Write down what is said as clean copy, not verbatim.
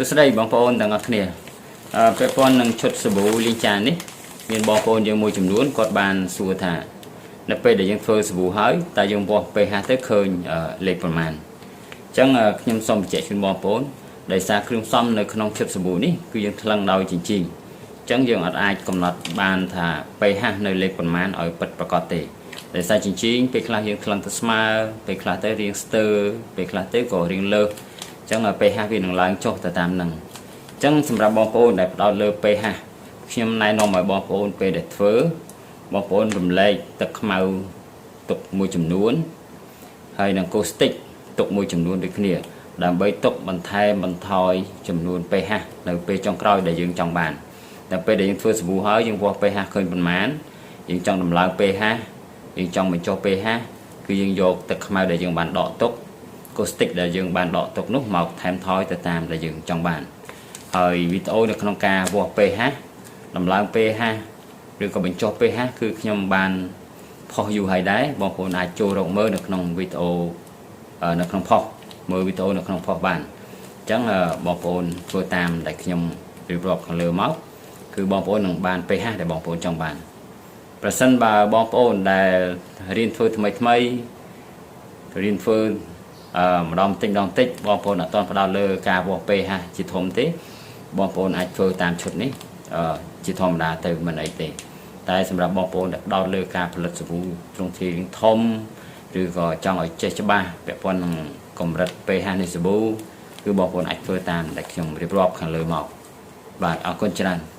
សួស្តីបងប្អូនទាំងអស់គ្នាពាក់ព័ន្ធនឹងឈុតសាប៊ូលាងចាននេះមានបងប្អូនយើងមួយចំនួនគាត់បានសួរថានៅពេលដែលយើងធ្វើសាប៊ូហើយតើយើងវាស់ pH ទៅឃើញលេខប្រមាណអញ្ចឹងខ្ញុំសូមបញ្ជាក់ជូនបងប្អូនដោយសារគ្រឿងផ្សំនៅក្នុងឈុតសាប៊ូនេះគឺយើងថ្លឹងដោយជញ្ជីងអញ្ចឹងយើងអត់អាចកំណត់បានថា pH នៅលេខប្រមាណឲ្យពិតប្រាកដទេដោយសារជញ្ជីងពេលខ្លះយើងថ្លឹងទៅស្មើពេលខ្លះទៅរាងស្ទើរពេលខ្លះទៅក៏រាងលើសអញ្ចឹង pH វានឹងឡើងចុះទៅតាមនឹងអញ្ចឹងសម្រាប់បងប្អូនដែលផ្ដោតលើ pH ខ្ញុំណែនាំឲ្យបងប្អូនពេលដែលធ្វើបងប្អូនរំលែកទឹកខ្មៅទុកមួយចំនួនហើយនឹងកូស្ទិកទុកមួយចំនួនដូចគ្នាដើម្បីទុកបន្ថែមបន្ថយចំនួន pH នៅពេលចុងក្រោយដែលយើងចង់បានតែពេលដែលយើងធ្វើសាប៊ូហើយយើងវាស់ pH ឃើញប៉ុន្មានយើងចង់ដំឡើង pH យើងចង់បញ្ចុះ pH គឺយើងយកទឹកខ្មៅដែលយើងបានដកទុកកូស្ទិកដែលយើងបានដកទុកនោះមកថែមថយទៅតាមដែលយើងចង់បានហើយវីដេអូនៅក្នុងការវាស់ pH ដំឡើង pH ឬក៏បញ្ចុះ pH គឺខ្ញុំបានផុសយូរហើយដែរបងប្អូនអាចចូលរកមើលនៅក្នុងវីដេអូនៅក្នុងផុសមើលវីដេអូនៅក្នុងផុសបានអញ្ចឹងបងប្អូនធ្វើតាមដែលខ្ញុំរៀបរាប់ខាងលើមកគឺបងប្អូននឹងបាន pH ដែលបងប្អូនចង់បានប្រសិនបើបងប្អូនដែលរៀនធ្វើថ្មីថ្មីរៀនធ្វើអឺម្ដងតិចម្ដងតិចបងប្អូនអត់ទាន់ផ្ដោតលើការវាស់ pH ជាធំទេបងប្អូនអាចធ្វើតាមឈុតនេះអឺជាធម្មតាទៅមិនអីទេតែសម្រាប់បងប្អូនដែលផ្ដោតលើការផលិតសាប៊ូទ្រង់ទ្រាយធំឬក៏ចង់ឲ្យចេះច្បាស់ពាក់ព័ន្ធនឹងកម្រិត pH នៃសាប៊ូគឺបងប្អូនអាចធ្វើតាមដែលខ្ញុំរៀបរាប់ខាងលើមកបាទអរគុណច្រើន។